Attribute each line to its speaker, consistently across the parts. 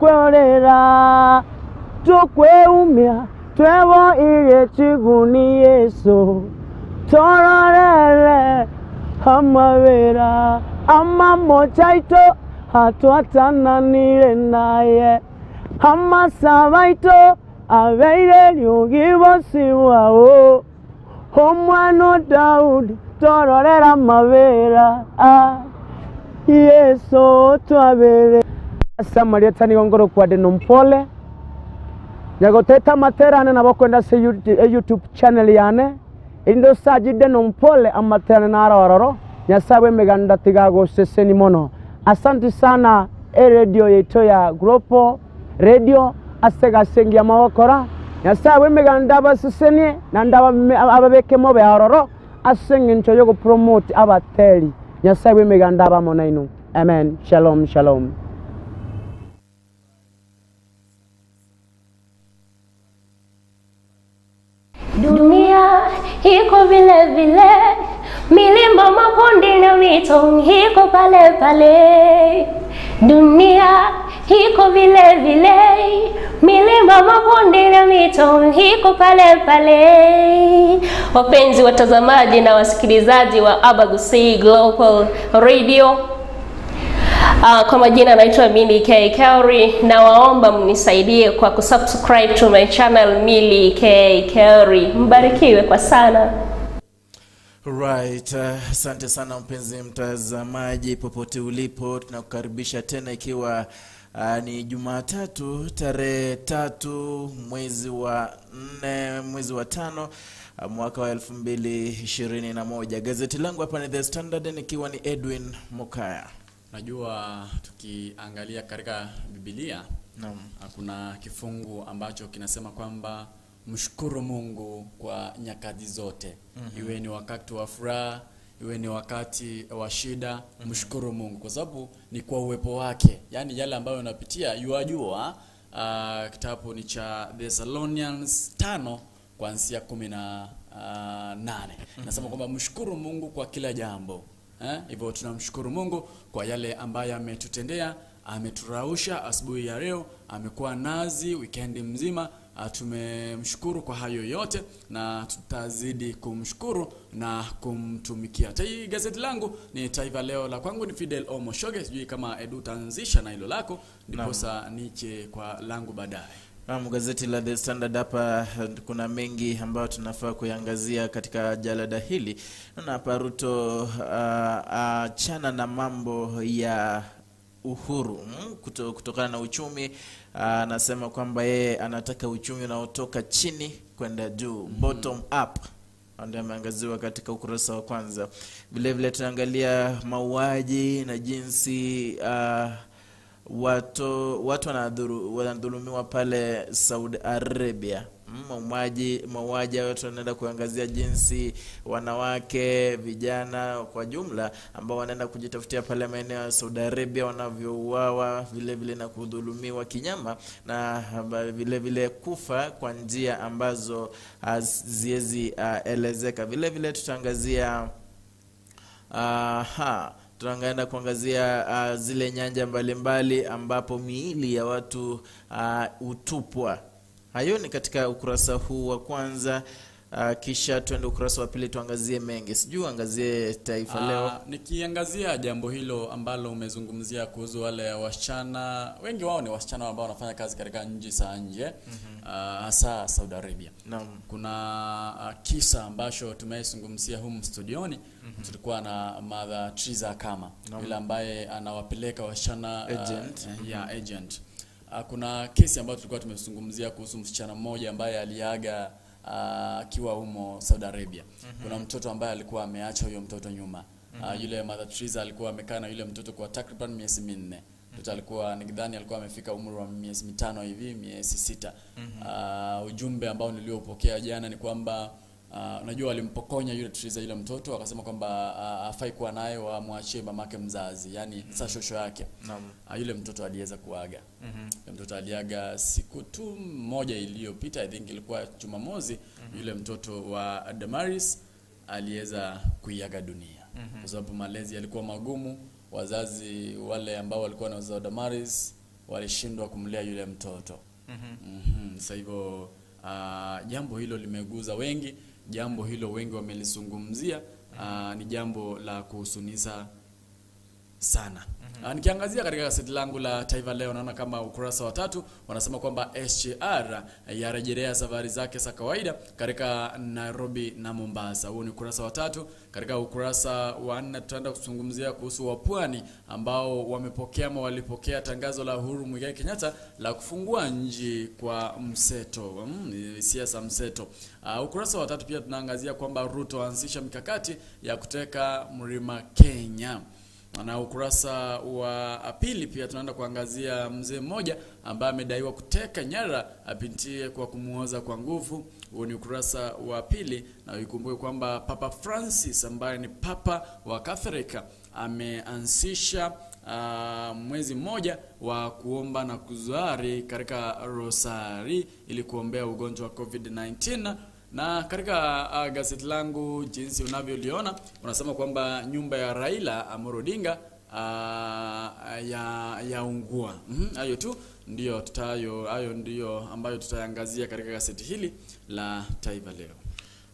Speaker 1: Tukwerera tukweumia twewo irie chiguni Yesu tororere amawera amamochaito hatwatananire naye amasabaito abeire ryugibosibwao omwana Daudi tororera mabera Yesu twabere. Samaria tani gongoro kwa denompole nyagoteta materane nabokwenda se YouTube channel yane indo saji denompole amaterane narororo nyasawe meganda tigago seseni mono. Asante sana e radio yetu ya Global Radio asega sengia mawakora nyasawe meganda baseseni nanda ababeke mobe aroro asenge ncho yogo promote abateli nyasawe meganda bamona inu. Amen. Shalom shalom.
Speaker 2: Dunia iko vile vile, milima mabonde na mito iko pale pale. Dunia iko vile vile, milima mabonde na mito iko pale pale. Wapenzi watazamaji na wasikilizaji wa Abagusii Global Radio, kwa majina naitwa Milly K Kauri, na waomba mnisaidie kwa kusubscribe to my channel Milly K Kauri. Mbarikiwe kwa sana.
Speaker 3: Right, asante sana mpenzi mtazamaji popote ulipo, tunakukaribisha tena ikiwa ni Jumatatu tarehe 3 mwezi wa 4 mwezi wa 5 mwaka wa 2021. Gazeti langu hapa ni The Standard nikiwa ni Edwin Mokaya.
Speaker 4: Najua tukiangalia katika Biblia, naam, kuna kifungu ambacho kinasema kwamba mshukuru Mungu kwa nyakati zote. Iwe ni wakati wa furaha, iwe ni wakati wa shida, mshukuru Mungu kwa sababu ni kwa uwepo wake. Yaani yale ambayo unapitia yuajua. Kitabu ni cha Thessalonians 5 kuanzia 18. Nasema kwamba mshukuru Mungu kwa kila jambo. Hivyo tunamshukuru Mungu kwa yale ambayo ametutendea, ameturausha asubuhi ya leo, amekuwa nazi weekend mzima. Tumemshukuru kwa hayo yote na tutazidi kumshukuru na kumtumikia. Tai gazeti langu ni Taifa Leo, la kwangu ni Fidel Omoshoge. Sijui kama Edu utaanzisha na hilo lako ndiposa niche kwa langu baadaye.
Speaker 3: Naam, gazeti la The Standard hapa kuna mengi ambayo tunafaa kuangazia katika jalada hili. Na hapa Ruto achana na mambo ya uhuru kutokana na uchumi. Anasema kwamba yeye anataka uchumi unaotoka chini kwenda juu, bottom up. Ndio ameangaziwa katika ukurasa wa kwanza. Vile vile tunaangalia mauaji na jinsi watu wanadhulumiwa pale Saudi Arabia. Mauaji hayo tunaenda kuangazia jinsi wanawake, vijana kwa jumla ambao wanaenda kujitafutia pale maeneo ya Saudi Arabia wanavyouawa, vile vile na kudhulumiwa kinyama na vile vile kufa kwa njia ambazo haziwezi elezeka. Vile vile tutaangazia tunaangalia kuangazia zile nyanja mbalimbali ambapo miili ya watu utupwa. Hayo ni katika ukurasa huu wa kwanza. Kisha tuende ukurasa wa pili tuangazie mengi. Sijui angazie Taifa Leo.
Speaker 4: Nikiangazia jambo hilo ambalo umezungumzia kuhusu wale wasichana, wengi wao ni wasichana ambao wanafanya kazi katika nchi za nje, hasa Saudi Arabia.
Speaker 3: Naam.
Speaker 4: Kuna kisa ambacho tumezungumzia humu studioni. Tulikuwa na Mother Teresa kama yule ambaye anawapeleka wasichana
Speaker 3: agent.
Speaker 4: Agent. Kuna kesi ambayo tulikuwa tumezungumzia kuhusu msichana mmoja ambaye aliaga akiwa humo Saudi Arabia. Kuna mtoto ambaye alikuwa ameacha huyo mtoto nyuma. Yule Mother Teresa alikuwa amekaa na yule mtoto kwa takriban miezi 4. Mtoto alikuwa nikidhani alikuwa amefika umri wa miezi 5 hivi, miezi 6. Ujumbe ambao niliopokea jana ni kwamba unajua walimpokonya yule Teresa yule mtoto, akasema kwamba afai kuwa naye, waamwachie mamake mzazi, yani sasa shosho yake. Yule mtoto aliweza kuaga. Yule mtoto aliaga siku tu moja iliyopita, I think ilikuwa Jumamosi. Yule mtoto wa Damaris aliweza kuiaga dunia. Kwa sababu malezi yalikuwa magumu. Wazazi wale ambao walikuwa na wazazi wa Damaris walishindwa kumlea yule mtoto. Sasa hivyo jambo hilo limeguza wengi, jambo hilo wengi wamelizungumzia. Ni jambo la kuhuzunisha sana. Nikiangazia katika gazeti langu la Taifa Leo, naona kama ukurasa wa 3 wanasema kwamba SGR yarejelea safari zake za kawaida katika Nairobi na Mombasa. Huu ni ukurasa wa 3. Katika ukurasa wa 4 tutaenda kuzungumzia kuhusu wapwani ambao wamepokea ama walipokea tangazo la Uhuru Muigai Kenyatta la kufungua nchi kwa mseto, siasa mseto. Ukurasa wa 3 pia tunaangazia kwamba Ruto anzisha mikakati ya kuteka Mlima Kenya. Na ukurasa wa pili pia tunaenda kuangazia mzee mmoja ambaye amedaiwa kuteka nyara bintiye kwa kumuoza kwa nguvu. Huo ni ukurasa wa pili, na uikumbuke kwamba Papa Francis ambaye ni Papa wa Catholic ameanzisha mwezi mmoja wa kuomba na kuzari katika rosari ili kuombea ugonjwa wa COVID-19. Na katika gazeti langu jinsi unavyoliona, unasema kwamba nyumba ya Raila Amolo Odinga yaungua. Hayo tu ndio hayo ndio ambayo tutaangazia katika gazeti hili la Taifa Leo.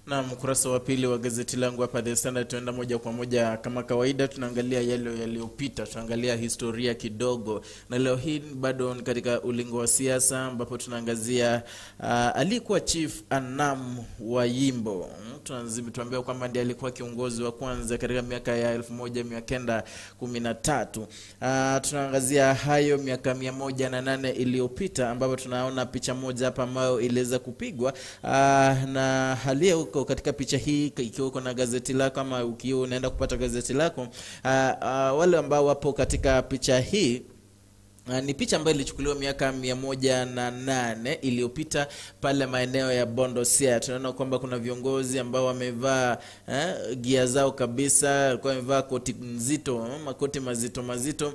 Speaker 3: Na ukurasa wa pili wa gazeti langu hapa The Standard, tunaenda moja kwa moja kama kawaida, tunaangalia yale yaliyopita, tunaangalia historia kidogo. Na leo hii bado ni katika ulingo wa siasa ambapo tunaangazia alikuwa Chief Anam wa Yimbo. Tunaambiwa kwamba ndiye alikuwa kiongozi wa kwanza katika miaka ya 1913. Tunaangazia hayo miaka 108 iliyopita, ambapo tunaona picha moja hapa ambayo iliweza kupigwa na hali uko katika picha hii, ikiwa uko na gazeti lako ama ukiwa unaenda kupata gazeti lako, wale ambao wapo katika picha hii, ni picha ambayo ilichukuliwa miaka 108 iliyopita pale maeneo ya Bondo Siaya. Tunaona kwamba kuna viongozi ambao wamevaa gia zao kabisa, walikuwa wamevaa koti nzito, makoti mazito mazito.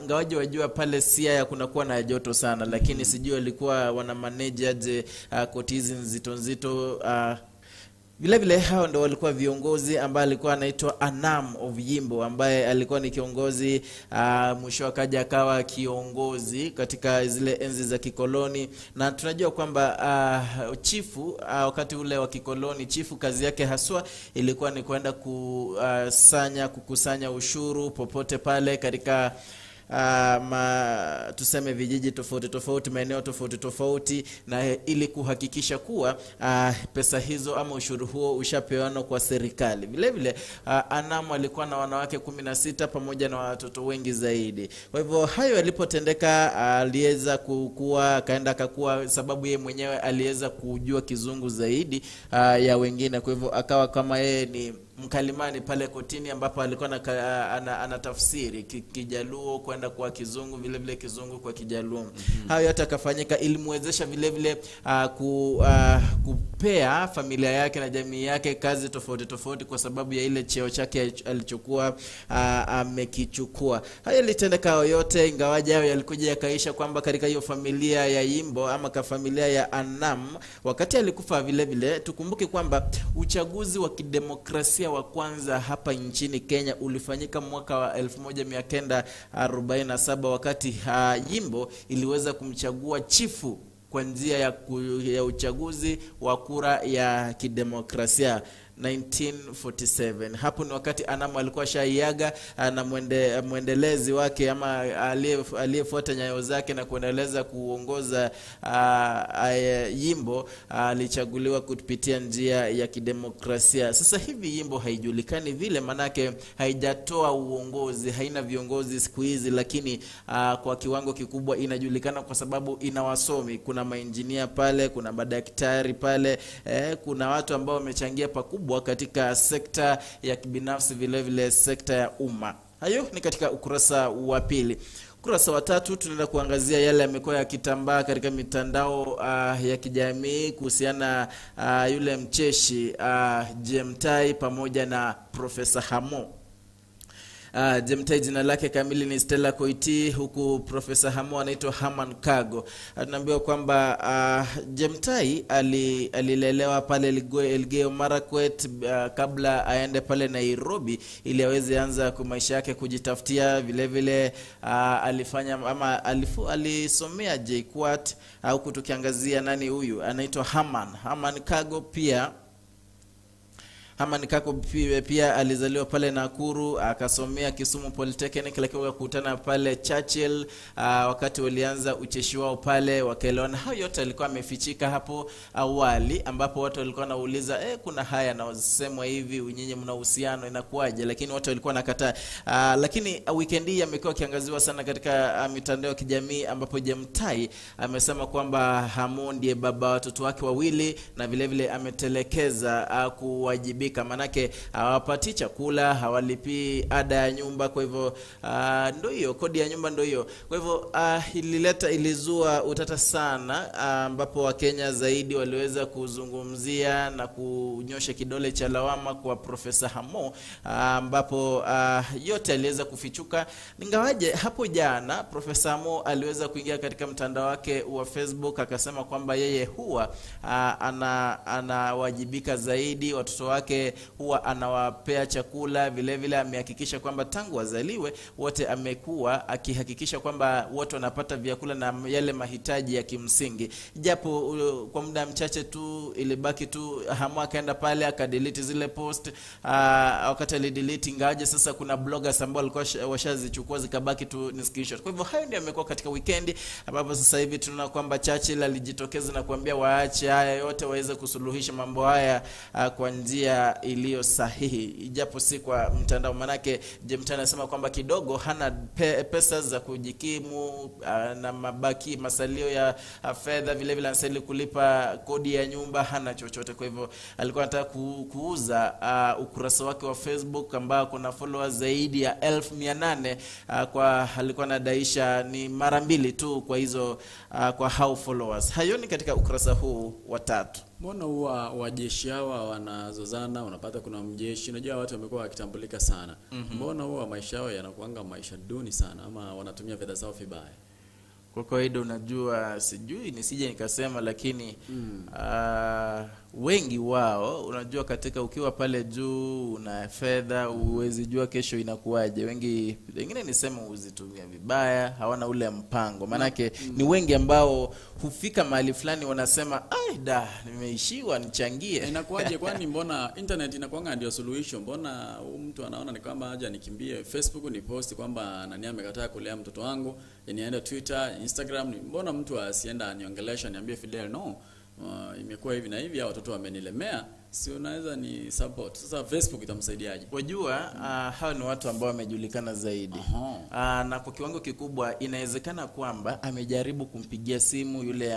Speaker 3: Ingawaje wajua pale Siaya kuna kuwa na joto sana, lakini sijui walikuwa wana manage aje koti hizi nzito nzito. Vile vile hao ndio walikuwa viongozi ambaye alikuwa anaitwa Anam of Yimbo, ambaye alikuwa ni kiongozi, mwisho akaja akawa kiongozi katika zile enzi za kikoloni. Na tunajua kwamba chifu wakati ule wa kikoloni, chifu kazi yake haswa ilikuwa ni kwenda kukusanya ushuru popote pale katika tuseme vijiji tofauti tofauti, maeneo tofauti tofauti, na ili kuhakikisha kuwa pesa hizo ama ushuru huo ushapeanwa kwa serikali. Vile vile Anam alikuwa na wanawake 16 pamoja na watoto wengi zaidi. Kwa hivyo hayo yalipotendeka, aliweza kukua, akaenda akakuwa, sababu yeye mwenyewe aliweza kujua Kizungu zaidi ya wengine. Kwa hivyo akawa kama yeye ni mkalimani pale kotini, ambapo alikuwa anatafsiri Kijaluo kwenda kwa Kizungu, vile vile Kizungu kwa Kijaluo. Hayo yote akafanyika ilimwezesha vile vile kupea familia yake na jamii yake kazi tofauti tofauti, kwa sababu ya ile cheo chake alichokuwa amekichukua. Hayo yalitendeka yote, ingawaje hayo yalikuja yakaisha kwamba katika hiyo familia ya Yimbo ama ka familia ya Anam wakati alikufa, vile vile tukumbuke kwamba uchaguzi wa kidemokrasia wa kwanza hapa nchini Kenya ulifanyika mwaka wa 1947, wakati Yimbo iliweza kumchagua chifu kwa njia ya uchaguzi wa kura ya kidemokrasia 1947. Hapo ni wakati Anam alikuwa shaiaga na muendelezi wake ama aliyefuata nyayo zake na kuendeleza kuongoza Yimbo alichaguliwa kupitia njia ya kidemokrasia. Sasa hivi Yimbo haijulikani vile, manake haijatoa uongozi, haina viongozi siku hizi, lakini kwa kiwango kikubwa inajulikana kwa sababu ina wasomi, kuna mainjinia pale, kuna madaktari pale, kuna watu ambao wamechangia pakubwa katika sekta ya kibinafsi, vile vile sekta ya umma. Hayo ni katika ukurasa wa pili. Ukurasa wa tatu tunaenda kuangazia yale yamekuwa yakitambaa katika mitandao ya kijamii kuhusiana yule mcheshi Jemtai pamoja na Profesa Hamo. Jemutai jina lake kamili ni Stella Koiti, huku Profesa Hamo anaitwa Haman Kago. Tunaambiwa kwamba Jemutai alilelewa pale Elgeyo Marakwet kabla aende pale Nairobi ili aweze anza kwa maisha yake kujitafutia. Vile vile alifanya ama alisomea JKUAT, huku tukiangazia nani huyu anaitwa Haman Kago. Pia Haman Kago pia alizaliwa pale Nakuru, akasomea Kisumu Polytechnic, lakini wakakutana pale Churchill wakati walianza ucheshi wao pale wakaelewana. Hayo yote alikuwa amefichika hapo awali, ambapo watu walikuwa wanauliza kuna haya na hivi, nyinyi mna uhusiano inakuwaje, lakini watu walikuwa wanakataa. Lakini weekend hii amekuwa kiangaziwa sana katika mitandao ya kijamii, ambapo Jemutai amesema kwamba Hamo ndiye baba watoto wake wawili, na vile vile ametelekeza kuwajibika, manake hawapati chakula, hawalipi ada ya nyumba, kwa hivyo ndio hiyo kodi ya nyumba ndio hiyo. Kwa hivyo ilizua utata sana, ambapo Wakenya zaidi waliweza kuzungumzia na kunyosha kidole cha lawama kwa Profesa Hamo, ambapo yote aliweza kufichuka. Ingawaje hapo jana Profesa Hamo aliweza kuingia katika mtandao wake wa Facebook akasema kwamba yeye huwa anawajibika zaidi, watoto wake huwa anawapea chakula, vile vile amehakikisha kwamba tangu wazaliwe wote amekuwa akihakikisha kwamba wote wanapata vyakula na yale mahitaji ya kimsingi. Japo kwa muda mchache tu ilibaki tu Hamo akaenda pale akadelete zile post. Wakati alidelete, ingawaje sasa kuna bloggers ambao walikuwa washazichukua zikabaki tu ni screenshot. Kwa hivyo hayo ndio yamekuwa katika weekend, ambapo sasa hivi tunaona kwamba Churchill alijitokeza na kuambia waache haya yote waweze kusuluhisha mambo haya kwa njia iliyo sahihi, ijapo si kwa mtandao. Manake Jemutai anasema kwamba kidogo hana pesa za kujikimu na mabaki masalio ya fedha, vile vile anastahili kulipa kodi ya nyumba, hana chochote. Kwa hivyo alikuwa anataka kuuza ukurasa wake wa Facebook ambao kuna followers zaidi ya 1800, kwa alikuwa anadaisha ni mara mbili tu kwa hizo kwa how followers. Hayo ni katika ukurasa huu wa 3.
Speaker 4: Mbona huwa wajeshi hawa wanazozana? Unapata kuna mjeshi, unajua watu wamekuwa wakitambulika sana. Mbona huwa maisha yao yanakuanga maisha duni sana, ama wanatumia fedha zao vibaya?
Speaker 3: Kwa kawaida unajua, sijui nisije nikasema, lakini wengi wao unajua, katika ukiwa pale juu una fedha huwezi jua kesho inakuwaje. Wengi wengine nisema uzitumia vibaya, hawana ule mpango. Manake ni wengi ambao hufika mahali fulani wanasema ai da, nimeishiwa nichangie.
Speaker 4: Inakuwaje? Kwani mbona internet inakuanga ndio suluhisho? Mbona mtu anaona ni kwamba haja nikimbie Facebook ni post kwamba nani amekataa kulea mtoto wangu, niende Twitter, Instagram? Mbona mtu asienda aniongelesha niambie Fidel, no, imekuwa hivi na hivi, watoto wamenilemea, si unaweza ni support? Sasa Facebook itamsaidiaje?
Speaker 3: Wajua, hao ni watu ambao wamejulikana zaidi. Na kwa kiwango kikubwa inawezekana kwamba amejaribu kumpigia simu yule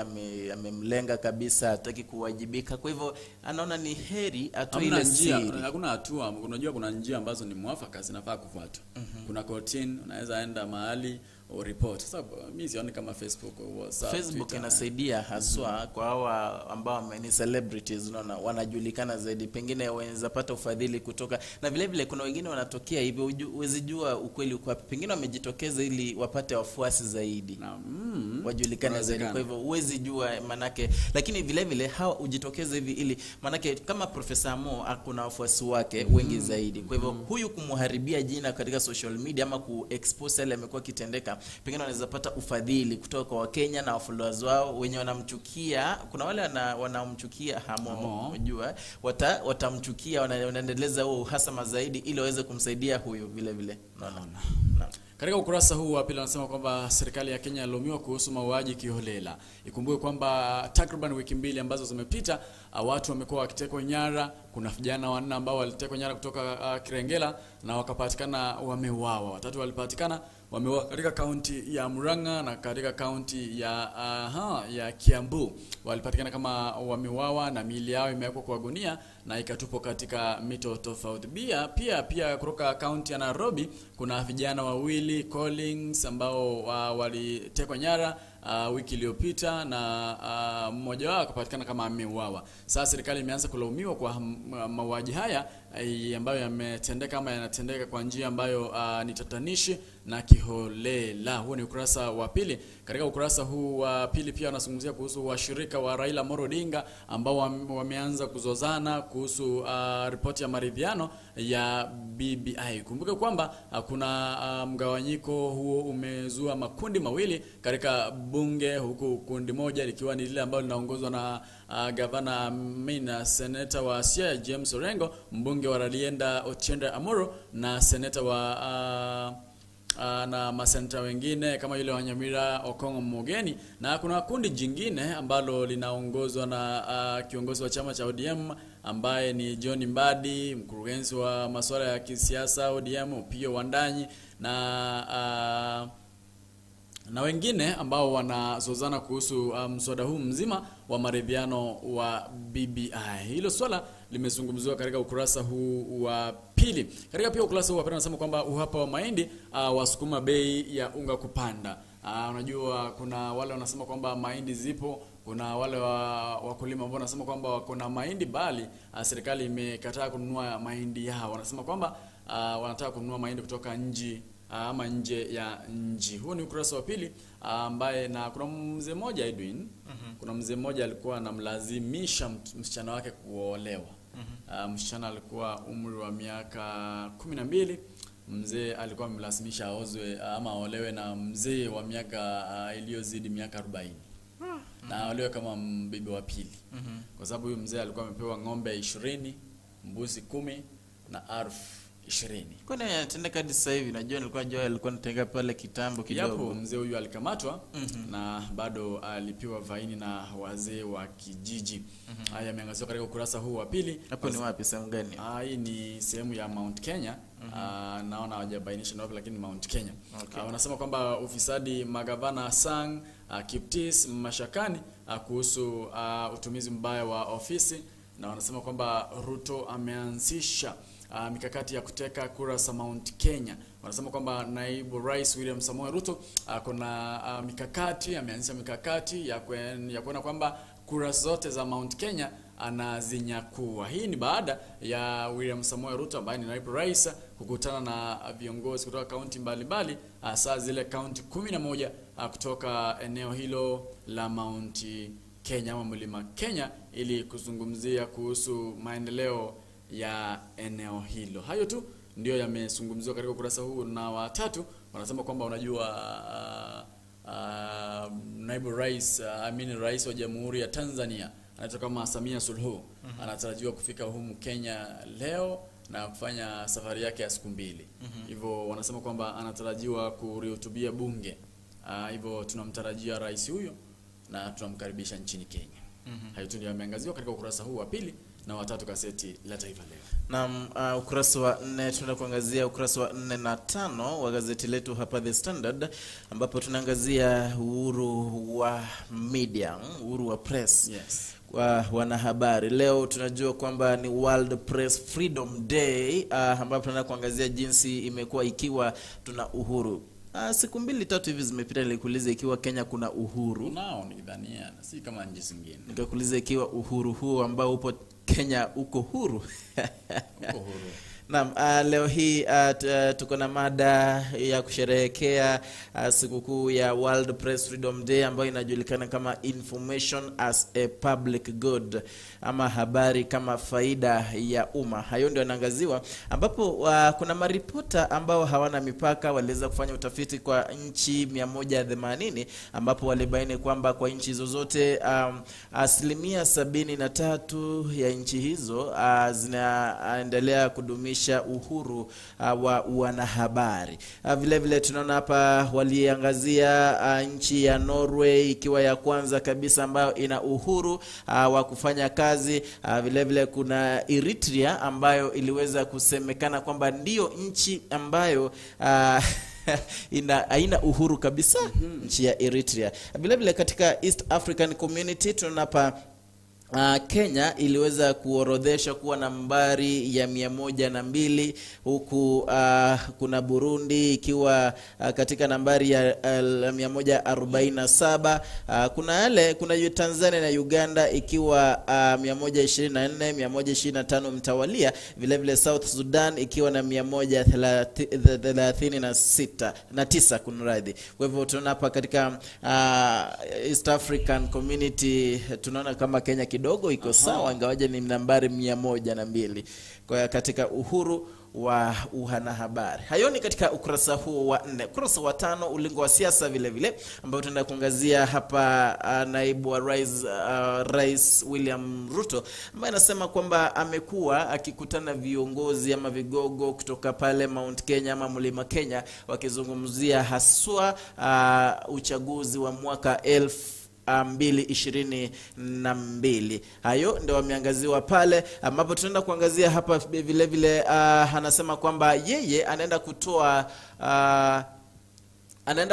Speaker 3: amemlenga kabisa, hataki kuwajibika. Kwa hivyo anaona ni heri atoe ile siri.
Speaker 4: Hakuna hatua. Unajua kuna njia ambazo ni mwafaka zinafaa kufuatwa. Kuna kortini, unaweza enda mahali o report. Sasa mimi sioni kama Facebook au WhatsApp,
Speaker 3: Facebook
Speaker 4: Twitter
Speaker 3: inasaidia haswa kwa hawa ambao ni celebrities, unaona wanajulikana zaidi, pengine wanaweza pata ufadhili kutoka. Na vile vile kuna wengine wanatokea hivyo, huwezi jua ukweli uko wapi, pengine wamejitokeza ili wapate wafuasi zaidi
Speaker 4: na
Speaker 3: wajulikane zaidi. Kwa hivyo huwezi jua manake, lakini vile vile hawa hujitokeza hivi ili manake kama Profesa Mo kuna wafuasi wake wengi zaidi. Kwa hivyo huyu kumharibia jina katika social media ama kuexpose yale amekuwa kitendeka, pengine wanaweza pata ufadhili kutoka kwa Wakenya na followers wao wenye wanamchukia. Kuna wale wanamchukia Hamo, unajua watamchukia, wanaendeleza huo uhasama zaidi ili waweze kumsaidia huyu vile vile. Naona.
Speaker 4: Katika ukurasa huu wa pili anasema kwamba serikali ya Kenya ilaumiwa kuhusu mauaji kiholela. Ikumbuke kwamba takriban wiki mbili ambazo zimepita, watu wamekuwa wakitekwa nyara. Kuna vijana wanne ambao walitekwa nyara kutoka Kirengela na wakapatikana wameuawa. Watatu walipatikana wameuawa katika kaunti ya Murang'a na katika kaunti ya Kiambu. Walipatikana kama wameuawa na miili yao imewekwa kwa gunia na ikatupwa katika mito tofauti. Pia kutoka kaunti ya Nairobi kuna vijana wawili Collins ambao walitekwa nyara wiki iliyopita na mmoja wao akapatikana kama ameuawa. Sasa serikali imeanza kulaumiwa kwa mauaji haya ambayo yametendeka ama yanatendeka kwa njia ambayo ni tatanishi na kiholela. Huo ni ukurasa wa pili. Katika ukurasa huu wa pili pia wanazungumzia kuhusu washirika wa Raila Amolo Odinga ambao wameanza kuzozana kuhusu ripoti ya maridhiano ya BBI. Kumbuke kwamba kuna mgawanyiko huo umezua makundi mawili katika bunge, huku kundi moja likiwa ni lile ambalo linaongozwa na gavana Mina, seneta wa Siaya James Orengo, mbunge wa Rarieda Otiende Amolo na seneta wa na maseneta wengine kama yule wa Nyamira Okong'o Mogeni, na kuna kundi jingine ambalo linaongozwa na kiongozi wa chama cha ODM ambaye ni John Mbadi, mkurugenzi wa masuala ya kisiasa ODM Opiyo Wandanyi, na wengine ambao wanazozana kuhusu mswada huu mzima wa maridhiano wa BBI. Hilo swala limezungumziwa katika ukurasa huu wa pili. Katika pia ukurasa huu wa pili wanasema kwamba uhaba wa mahindi wasukuma bei ya unga kupanda. Unajua kuna wale wanasema kwamba mahindi zipo, kuna wale wakulima ambao wanasema kwamba wako na mahindi bali serikali imekataa kununua mahindi yao. Wanasema kwamba wanataka kununua mahindi kutoka nje ama nje ya nchi. Huu ni ukurasa wa pili ambaye, na kuna mzee mmoja Edwin, kuna mzee mmoja alikuwa anamlazimisha msichana wake kuolewa. Msichana alikuwa umri wa miaka 12. Mzee alikuwa amemlazimisha aozwe ama aolewe na mzee wa miaka iliyozidi miaka 40. Na aolewe kama bibi wa pili. Kwa sababu huyu mzee alikuwa amepewa ng'ombe 20, mbuzi 10 na 20,000.
Speaker 3: Kwani anatendeka hadi sasa hivi? Najua nilikuwa najua alikuwa anatendeka pale kitambo kidogo.
Speaker 4: Yapo, mzee huyu alikamatwa na bado alipiwa faini na wazee wa kijiji. Haya yameangaziwa katika ukurasa huu wa pili.
Speaker 3: Hapo ni wapi, sehemu gani?
Speaker 4: Hii ni sehemu ya Mount Kenya. Naona hawajabainisha ni wapi, lakini Mount Kenya.
Speaker 3: Okay.
Speaker 4: Wanasema kwamba ufisadi magavana Sang, Kiptis mashakani kuhusu utumizi mbaya wa ofisi, na wanasema kwamba Ruto ameanzisha mikakati ya kuteka kura za Mount Kenya. Wanasema kwamba naibu rais William Samoei Ruto kuna mikakati, ameanzisha mikakati ya kuona kwamba kura zote za Mount Kenya anazinyakua. Hii ni baada ya William Samoei Ruto ambaye ni naibu rais kukutana na viongozi kutoka kaunti mbalimbali, hasa zile kaunti 11 kutoka eneo hilo la Mount Kenya ama Mlima Kenya, ili kuzungumzia kuhusu maendeleo ya eneo hilo. Hayo tu ndio yamezungumziwa katika ukurasa huu. Na watatu wanasema kwamba unajua naibu rais, rais wa Jamhuri ya Tanzania anaitwa kama Samia Suluhu, anatarajiwa kufika humu Kenya leo na kufanya safari yake ya siku mbili. Hivyo wanasema kwamba anatarajiwa kulihutubia bunge. Hivyo tunamtarajia rais huyo na tunamkaribisha nchini Kenya. Hayo tu ndio yameangaziwa katika ukurasa huu wa pili na watatu gazeti la Taifa Leo.
Speaker 3: Na ukurasa wa 4 tunaenda kuangazia ukurasa wa 4 na 5 wa gazeti letu hapa The Standard, ambapo tunaangazia uhuru wa media, uhuru wa press.
Speaker 4: Yes.
Speaker 3: Kwa wanahabari. Leo tunajua kwamba ni World Press Freedom Day, ambapo tunaenda kuangazia jinsi imekuwa ikiwa tuna uhuru. Siku mbili tatu hivi zimepita nilikuuliza ikiwa Kenya kuna uhuru.
Speaker 4: Nao nidhania si kama nchi zingine.
Speaker 3: Nikakuuliza ikiwa uhuru huu ambao upo Kenya uko huru.
Speaker 4: Uko huru.
Speaker 3: Naam, leo hii tuko na mada ya kusherehekea sikukuu ya World Press Freedom Day ambayo inajulikana kama Information as a Public Good, ama habari kama faida ya umma. Hayo ndio yanaangaziwa, ambapo kuna maripota ambao hawana mipaka waliweza kufanya utafiti kwa nchi 180, ambapo walibaini kwamba kwa nchi zozote 73% ya nchi hizo zinaendelea kudumisha uhuru wa wanahabari. Vile vile tunaona hapa waliangazia nchi ya Norway ikiwa ya kwanza kabisa ambayo ina uhuru wa kufanya kazi. Vile vile kuna Eritrea ambayo iliweza kusemekana kwamba ndiyo nchi ambayo haina uhuru kabisa, nchi ya Eritrea. Vile vile katika East African Community tunaona hapa Kenya iliweza kuorodhesha kuwa nambari ya 102, huku kuna Burundi ikiwa katika nambari ya 147. Kuna Tanzania na Uganda ikiwa 124, 125 mtawalia, vile vile South Sudan ikiwa na 136 na 9, kunradhi. Kwa hivyo tunaona hapa katika East African Community tunaona kama Kenya kidogo iko sawa, ingawaje ni nambari 102 kwa katika uhuru wa wanahabari. Hayo ni katika ukurasa huo wa 4. Ukurasa wa 5, ulingo wa siasa vile vile, ambao tunaenda kuangazia hapa naibu wa rais, Rais William Ruto, ambaye anasema kwamba amekuwa akikutana viongozi ama vigogo kutoka pale Mount Kenya ama Mlima Kenya, wakizungumzia haswa uchaguzi wa mwaka 2022. Hayo ndio wameangaziwa pale, ambapo tunaenda kuangazia hapa vile vile. Anasema kwamba yeye anaenda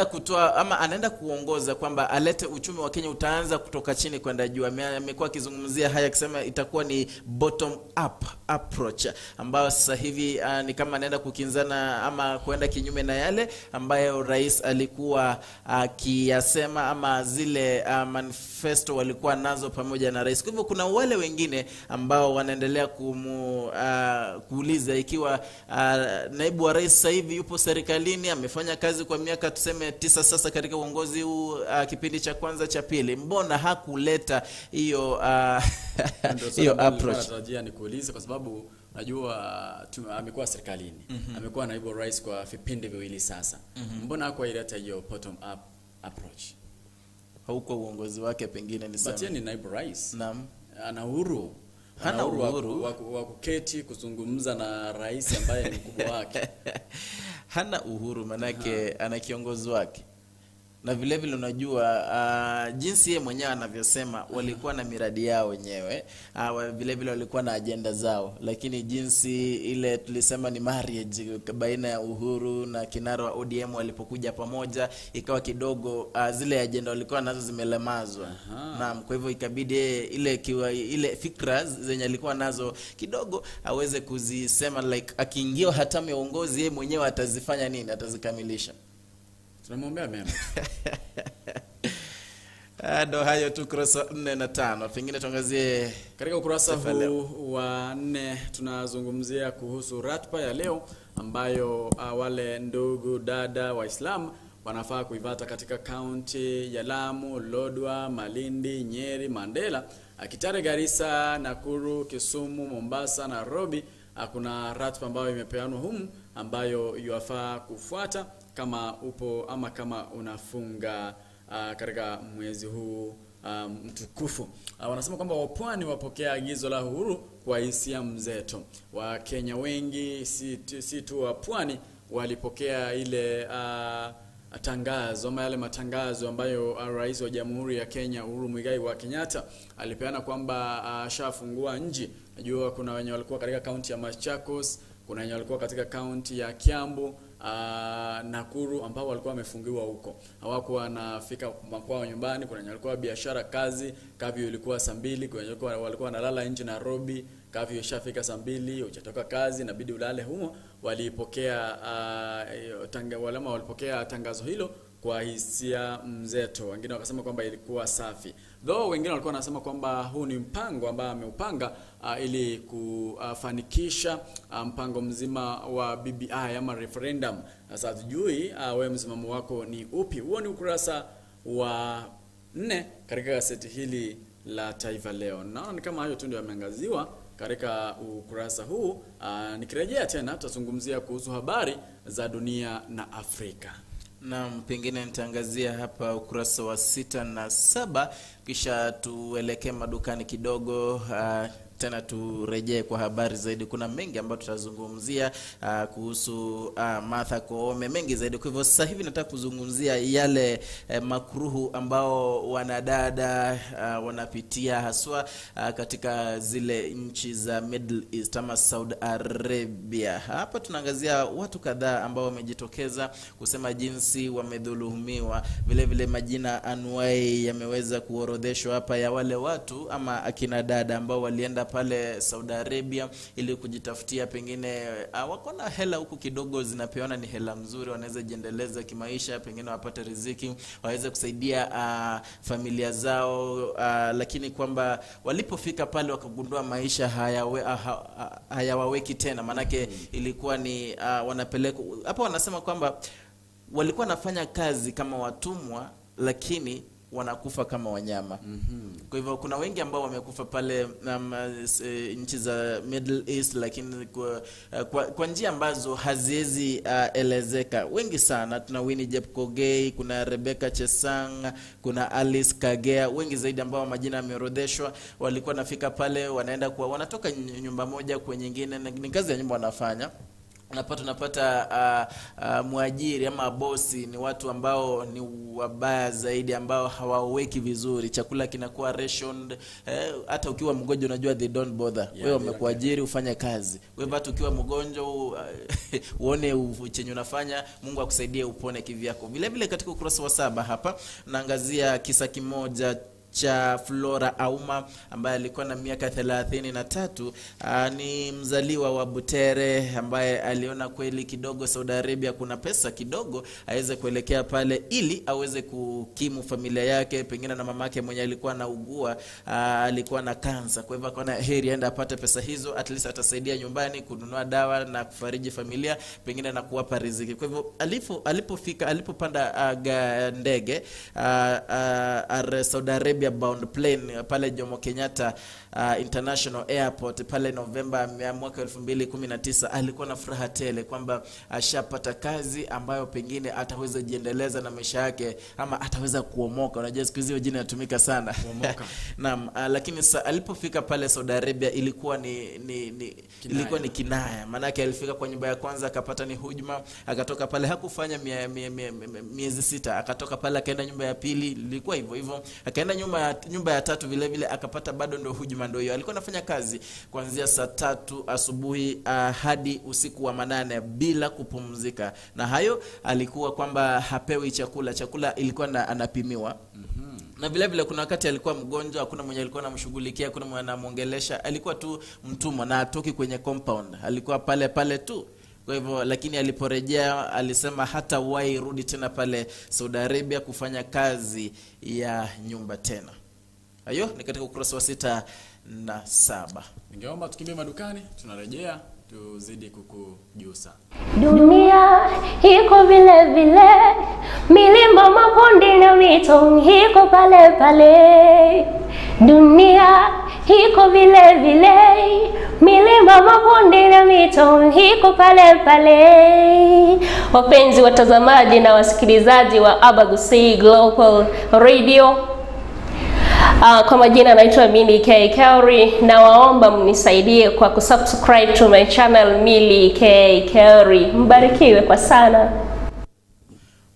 Speaker 3: kutoa ama anaenda kuongoza kwamba alete uchumi wa Kenya utaanza kutoka chini kwenda juu. Amekuwa akizungumzia haya akisema itakuwa ni bottom up approach, ambayo sasa hivi ni kama anaenda kukinzana ama kuenda kinyume na yale ambayo rais alikuwa akiyasema, ama zile manifesto walikuwa nazo pamoja na rais. Kwa hivyo kuna wale wengine ambao wanaendelea kuuliza ikiwa naibu wa rais sasa hivi yupo serikalini, amefanya kazi kwa miaka tuseme 9 sasa katika uongozi huu, kipindi cha kwanza cha pili, mbona hakuleta hiyo hiyo approach?
Speaker 4: Natarajia nikuulize kwa sababu najua amekuwa serikalini, amekuwa naibu rais kwa vipindi viwili sasa, mbona hakuileta hiyo bottom up approach?
Speaker 3: Hauko uongozi wake pengine niseme.
Speaker 4: But yeye ni naibu rais.
Speaker 3: Naam.
Speaker 4: Ana uhuru.
Speaker 3: Hana uhuru
Speaker 4: wa kuketi kuzungumza na rais ambaye ni mkubwa wake.
Speaker 3: Hana uhuru manake ana kiongozi wake. Na vile vile unajua jinsi yeye mwenyewe anavyosema, walikuwa na miradi yao wenyewe, vile vile walikuwa na agenda zao, lakini jinsi ile tulisema ni marriage baina ya Uhuru na kinara wa ODM walipokuja pamoja, ikawa kidogo zile agenda walikuwa nazo zimelemazwa. Naam, kwa hivyo ikabidi ile fikra zenye alikuwa nazo kidogo aweze kuzisema, like akiingia hatamu ya uongozi yeye mwenyewe atazifanya nini, atazikamilisha.
Speaker 4: Tunamwombea mema.
Speaker 3: Ndo hayo tu kurasa 4 na 5. Pengine tuangazie
Speaker 4: katika ukurasa huu wa 4, tunazungumzia kuhusu ratiba ya leo ambayo wale ndugu dada Waislamu wanafaa kuivata katika kaunti ya Lamu, Lodwar, Malindi, Nyeri, Mandela, Kitale, Garissa, Nakuru, Kisumu, Mombasa, Nairobi. Kuna ratiba ambayo imepeanwa humu ambayo yafaa kufuata kama upo ama kama unafunga katika mwezi huu mtukufu. Wanasema kwamba wapwani wapokea agizo la Uhuru kwa hisia mzeto. Wakenya wengi si tu wa pwani walipokea ile tangazo ama yale matangazo ambayo Rais wa Jamhuri ya Kenya Uhuru Muigai wa Kenyatta alipeana kwamba ashafungua nchi. Najua kuna wenye walikuwa katika kaunti ya Machakos, kuna wenye walikuwa katika kaunti ya Kiambu, Nakuru ambao walikuwa wamefungiwa huko, hawakuwa wanafika makwao nyumbani. Kuna wenye walikuwa biashara kazi, kafyu ilikuwa saa 2, kuna wenye walikuwa wanalala nje Nairobi, kafyu ishafika saa 2, hujatoka kazi inabidi ulale humo. Walipokea walipokea tangazo hilo kwa hisia mzeto. Wengine wakasema kwamba ilikuwa safi, though wengine walikuwa wanasema kwamba huu ni mpango ambao ameupanga ili kufanikisha mpango mzima wa BBI ama referendum. Sasa hatujui wewe msimamo wako ni upi. Huo ni ukurasa wa 4 katika gazeti hili la Taifa Leo. Naona ni kama hayo tu ndio yameangaziwa katika ukurasa huu. Nikirejea tena tutazungumzia kuhusu habari za dunia na Afrika.
Speaker 3: Naam, pengine nitaangazia hapa ukurasa wa 6 na 7, kisha tuelekee madukani kidogo. tena turejee kwa habari zaidi. Kuna mengi ambayo tutazungumzia kuhusu Martha Koome, mengi zaidi. Kwa hivyo sasa hivi nataka kuzungumzia yale makruhu ambao wanadada wanapitia haswa katika zile nchi za Middle East ama Saudi Arabia. Hapa tunaangazia watu kadhaa ambao wamejitokeza kusema jinsi wamedhulumiwa. Vile vile majina anuai yameweza kuorodheshwa hapa ya wale watu ama akina dada ambao walienda pale Saudi Arabia ili kujitafutia, pengine wako na hela huku kidogo zinapeana, ni hela mzuri, wanaweza jiendeleza kimaisha, pengine wapate riziki, waweze kusaidia familia zao, lakini kwamba walipofika pale wakagundua maisha hayawaweki tena, manake ilikuwa ni wanapelekwa hapa. Wanasema kwamba walikuwa wanafanya kazi kama watumwa lakini wanakufa kama wanyama. Kwa hivyo kuna wengi ambao wamekufa pale nchi za Middle East, lakini kwa njia ambazo haziwezi elezeka. Wengi sana, tuna Winnie Jepkogei, kuna Rebecca Chesang, kuna Alice Kagea, wengi zaidi ambao majina yameorodheshwa. Walikuwa nafika pale, wanaenda kwa, wanatoka nyumba moja kwa nyingine, ni kazi ya nyumba wanafanya. Unapata mwajiri ama bosi ni watu ambao ni wabaya zaidi, ambao hawaweki vizuri, chakula kinakuwa rationed. Hata ukiwa mgonjwa unajua they don't bother. Wewe wamekuajiri ufanye kazi. Wewe hata ukiwa mgonjwa uone chenye unafanya, Mungu akusaidie upone kivyako. Vile vile katika ukurasa wa 7 hapa naangazia kisa kimoja cha Flora Auma ambaye alikuwa na miaka 33, ni mzaliwa wa Butere ambaye aliona kweli kidogo Saudi Arabia kuna pesa kidogo, aweze kuelekea pale ili aweze kukimu familia yake, pengine na mamake mwenye alikuwa anaugua, alikuwa na kansa. Kwa hivyo akaona heri aende apate pesa hizo, at least atasaidia nyumbani kununua dawa na kufariji familia, pengine na kuwapa riziki. Kwa hivyo alipofika, alipopanda ndege Saudi Arabia bound plane pale Jomo Kenyatta International Airport pale Novemba mwaka 2019, alikuwa na furaha tele kwamba ashapata kazi ambayo pengine ataweza jiendeleza na maisha yake ama ataweza kuomoka. Unajua siku hizi jina inatumika sana, kuomoka. Naam, lakini alipofika pale Saudi Arabia ilikuwa ni ilikuwa ni kinaya. Maana alifika kwa nyumba ya kwanza akapata ni hujuma, akatoka pale hakufanya miezi 6, akatoka pale akaenda nyumba ya pili, ilikuwa hivyo hivyo, akaenda nyumba ya tatu vile vile akapata bado ndo hujuma ndo hiyo. Alikuwa anafanya kazi kuanzia saa 3 asubuhi hadi usiku wa 8 bila kupumzika. Na hayo alikuwa kwamba hapewi chakula, chakula ilikuwa anapimiwa. Na vile vile kuna wakati alikuwa mgonjwa, hakuna mwenye alikuwa anamshughulikia, hakuna mwenye anamuongelesha, alikuwa tu mtumwa na atoki kwenye compound, alikuwa pale pale tu. Kwa hivyo lakini aliporejea alisema hata wahi rudi tena pale Saudi Arabia kufanya kazi ya nyumba tena. Hayo ni katika ukurasa wa 6 na 7.
Speaker 4: Ningeomba tukimbie madukani, tunarejea tuzidi kukujusa.
Speaker 2: Dunia iko vile vile, milima mabonde na mito iko pale pale. Dunia iko vile vile, milima mabonde na mito iko pale pale. Wapenzi watazamaji na wasikilizaji wa Abagusii Global Radio, kwa majina naitwa Milly K Kauri, na waomba mnisaidie kwa kusubscribe to my channel Milly K Kauri. Mbarikiwe kwa sana.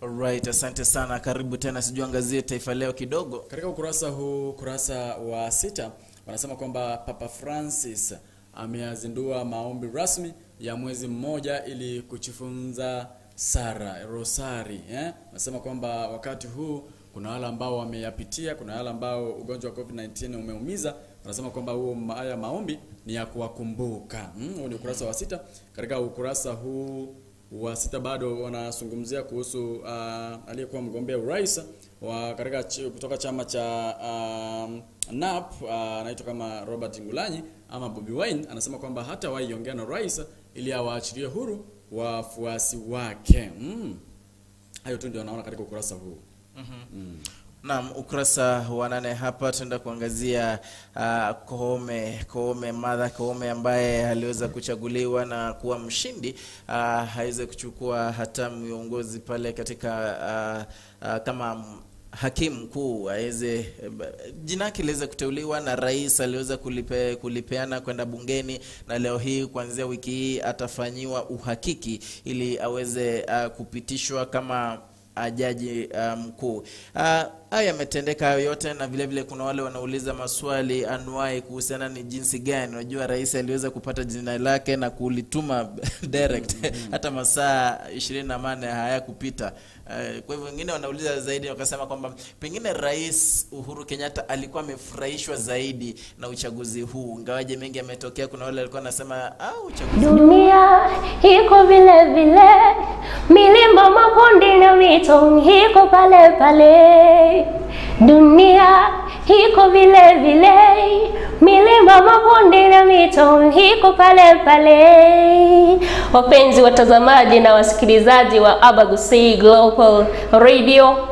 Speaker 3: Alright, asante sana. Karibu tena, sijui angazie Taifa Leo kidogo.
Speaker 4: Katika ukurasa huu, ukurasa wa 6, wanasema kwamba Papa Francis ameazindua maombi rasmi ya mwezi mmoja ili kujifunza sara rosari. Wanasema kwamba wakati huu kuna wale ambao wameyapitia, kuna wale ambao ugonjwa wa COVID-19 umeumiza. Wanasema kwamba huo haya maombi ni ya kuwakumbuka. Huu ni ukurasa wa 6. Katika ukurasa huu wa 6 bado wanazungumzia kuhusu aliyekuwa mgombea urais wa katika kutoka chama cha NAP, anaitwa kama Robert Ngulanyi ama Bobi Wine. Anasema kwamba hata waiongea na rais ili awaachilie huru wafuasi wake. Hayo tu ndio naona katika ukurasa huu.
Speaker 3: Naam, ukurasa wa 8 hapa tunaenda kuangazia Koome, Martha Koome ambaye aliweza kuchaguliwa na kuwa mshindi, aweze kuchukua hatamu ya uongozi pale katika kama hakimu mkuu aweze jina lake liweze kuteuliwa na rais aliweza kulipeana kwenda bungeni, na leo hii kuanzia wiki hii atafanyiwa uhakiki ili aweze kupitishwa kama jaji mkuu. Haya yametendeka hayo yote, na vile vile kuna wale wanauliza maswali anuai kuhusiana ni jinsi gani. Unajua rais aliweza kupata jina lake na kulituma direct hata masaa 24 hayakupita. Kwa hivyo wengine wanauliza zaidi wakasema kwamba pengine Rais Uhuru Kenyatta alikuwa amefurahishwa zaidi na uchaguzi huu, ingawaje mengi yametokea. Kuna wale walikuwa wanasema uchaguzi,
Speaker 2: dunia iko vile vile, milima mabonde na mito iko pale pale. Dunia iko vile vile, milima mabonde na mito iko pale pale. Wapenzi watazamaji na wasikilizaji wa Abagusii Global Radio,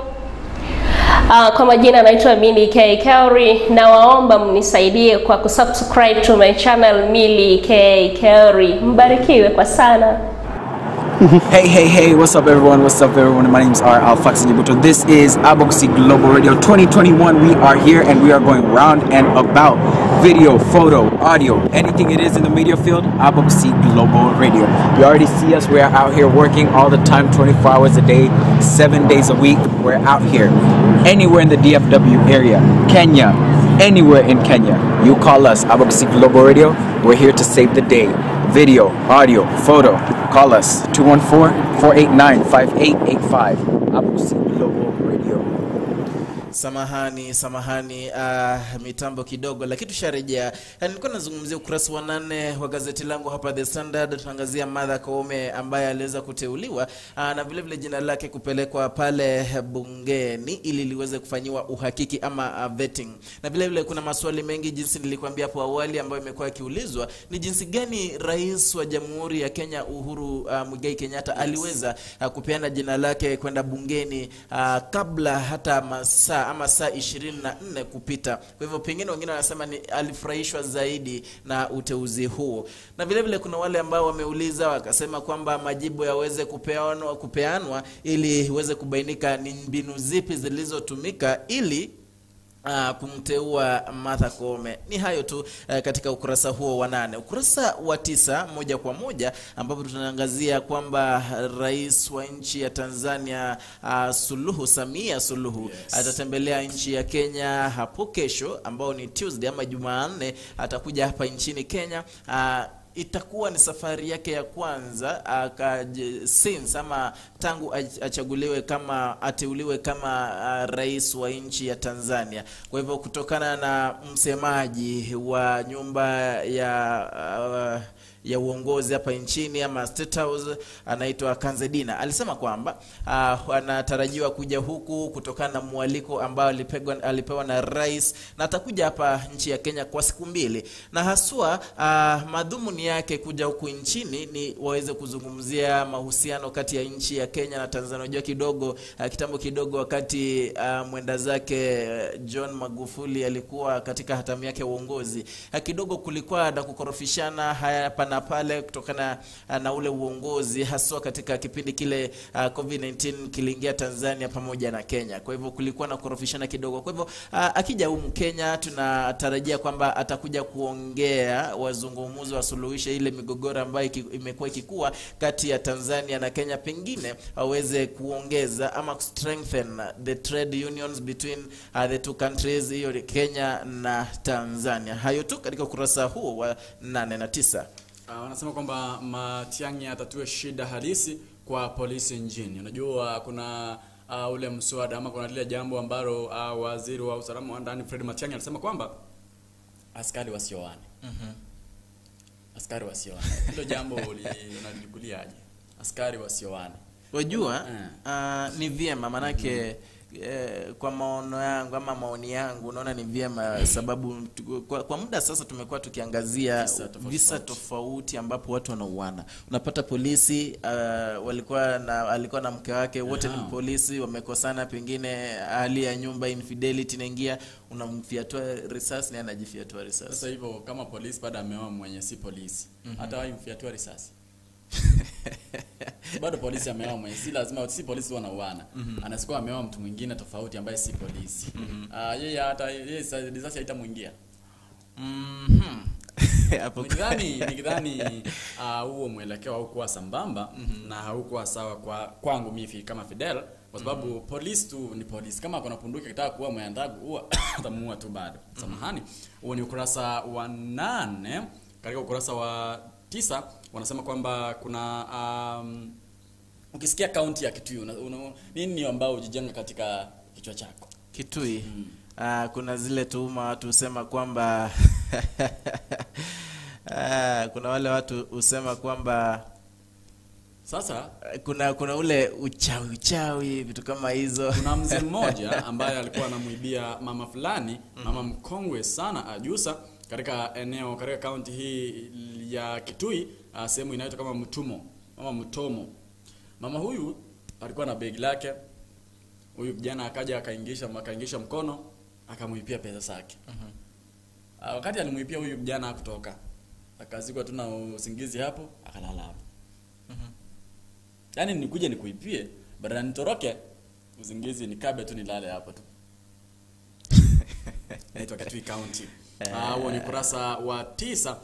Speaker 2: kwa majina naitwa Milly K Kerry, na waomba mnisaidie kwa kusubscribe to my channel Milly K Kerry. Mbarikiwe kwa sana.
Speaker 5: Hey, hey, hey, what's up everyone? What's up everyone? My name's R. Alfax Njibuto. This is Abagusii Global Radio 2021. We are here and we are going round and about. Video, photo, audio, anything it is in the media field, Abagusii Global Radio. You already see us. We are out here working all the time, 24 hours a day, 7 days a week. We're out here. Anywhere in the DFW area, Kenya, anywhere in Kenya, you call us, Abagusii Global Radio. We're here to save the day. Video, audio, photo. Call us 214-489-5885. Abagusii Global Radio.
Speaker 3: Samahani, mitambo kidogo, lakini tusharejea. Nilikuwa nazungumzia ukurasa wa 8 wa gazeti langu hapa The Standard. Tunaangazia Martha Koome ambaye aliweza kuteuliwa na vile vile jina lake kupelekwa pale bungeni ili liweze kufanyiwa uhakiki ama vetting. Na vile vile kuna maswali mengi jinsi nilikwambia hapo awali ambayo imekuwa ikiulizwa ni jinsi gani Rais wa Jamhuri ya Kenya Uhuru Muigai Kenyatta aliweza kupeana jina lake kwenda bungeni kabla hata masaa ama saa 24 kupita. Kwa hivyo pengine wengine wanasema ni alifurahishwa zaidi na uteuzi huo. Na vile vile kuna wale ambao wameuliza wakasema kwamba majibu yaweze kupeanwa ili iweze kubainika ni mbinu zipi zilizotumika ili kumteua Martha Koome. Ni hayo tu katika ukurasa huo wa 8. Ukurasa wa 9 moja kwa moja ambapo tunaangazia kwamba rais wa nchi ya Tanzania Suluhu Samia Suluhu atatembelea nchi ya Kenya hapo kesho ambao ni Tuesday ama Jumanne. Atakuja hapa nchini Kenya. Itakuwa ni safari yake ya kwanza since ama tangu achaguliwe kama ateuliwe kama rais wa nchi ya Tanzania. Kwa hivyo kutokana na msemaji wa nyumba ya uongozi hapa nchini ama State House anaitwa Kanzedina, alisema kwamba anatarajiwa kuja huku kutokana na mwaliko ambao alipewa na rais, na atakuja hapa nchi ya Kenya kwa siku 2, na haswa madhumuni yake kuja huku nchini ni waweze kuzungumzia mahusiano kati ya nchi ya Kenya na Tanzania. Unajua kidogo kitambo kidogo wakati mwenda zake John Magufuli alikuwa katika hatamu yake ya uongozi, kidogo kulikuwa na kukorofishana haya na pale kutokana na ule uongozi haswa katika kipindi kile COVID-19 kiliingia Tanzania pamoja na Kenya. Kwa hivyo kulikuwa na kukorofishana kidogo. Kwa hivyo akija humu Kenya tunatarajia kwamba atakuja kuongea, wazungumuzo, wasuluhishe ile migogoro ambayo imekuwa ikikua kati ya Tanzania na Kenya, pengine aweze kuongeza ama strengthen the trade unions between the two countries, hiyo Kenya na Tanzania. Hayo tu katika ukurasa huo wa 8 na 9.
Speaker 4: Wanasema kwamba Matiang'i atatue shida halisi kwa polisi nchini. Unajua kuna ule mswada ama kuna lile jambo ambalo waziri wa usalama wa ndani Fred Matiang'i alisema kwamba askari wasioane. Askari wasioane. Hilo jambo unalichukuliaje? Askari wasioane.
Speaker 3: Wajua ni vyema manake kwa maono yangu ama maoni yangu naona ni vyema, sababu kwa muda sasa tumekuwa tukiangazia visa tofauti ambapo watu wanauana. Unapata polisi alikuwa na mke wake, wote ni polisi, wamekosana, pengine hali ya nyumba infidelity inaingia, unamfiatua risasi na anajifiatua risasi.
Speaker 4: Sasa hivyo kama polisi baada ameoa mwenye si polisi, hata waimfiatua risasi. Bado polisi ameoa mwenye, si lazima si polisi wanauana. Anasikuwa ameoa mtu mwingine tofauti ambaye si polisi. Yeye hata yeye risasi haitamuingia.
Speaker 3: Hapo
Speaker 4: Nikidhani huo mwelekeo haukuwa sambamba na haukuwa sawa kwa kwangu mimi kama Fidel, kwa sababu polisi tu ni polisi. Kama kuna punduki akitaka kuua mwendagu huwa atamuua tu bado. Samahani. Huo ni ukurasa wa 8. Katika ukurasa wa 9 wanasema kwamba kuna ukisikia kaunti ya Kitui nini ambao ujijenga katika kichwa chako?
Speaker 3: Kitui. Kuna zile tuhuma watu husema kwamba kuna wale watu husema kwamba
Speaker 4: sasa
Speaker 3: kuna ule uchawi vitu kama hizo.
Speaker 4: Kuna mzee mmoja ambaye alikuwa anamuibia mama fulani, mama mkongwe sana ajusa, katika eneo katika kaunti hii ya Kitui, sehemu inaitwa kama Mtumo, mama Mtomo. Mama huyu alikuwa na begi lake. Huyu kijana akaja akaingisha mkono akamuibia pesa zake. Wakati alimuibia huyu kijana hakutoka. Akazikwa tu na usingizi hapo, akalala hapo. Yaani nikuje nikuipie, badala nitoroke usingizi nikabe tu nilale hapo tu. Inaitwa Kitui County. Huo ni ukurasa wa 9.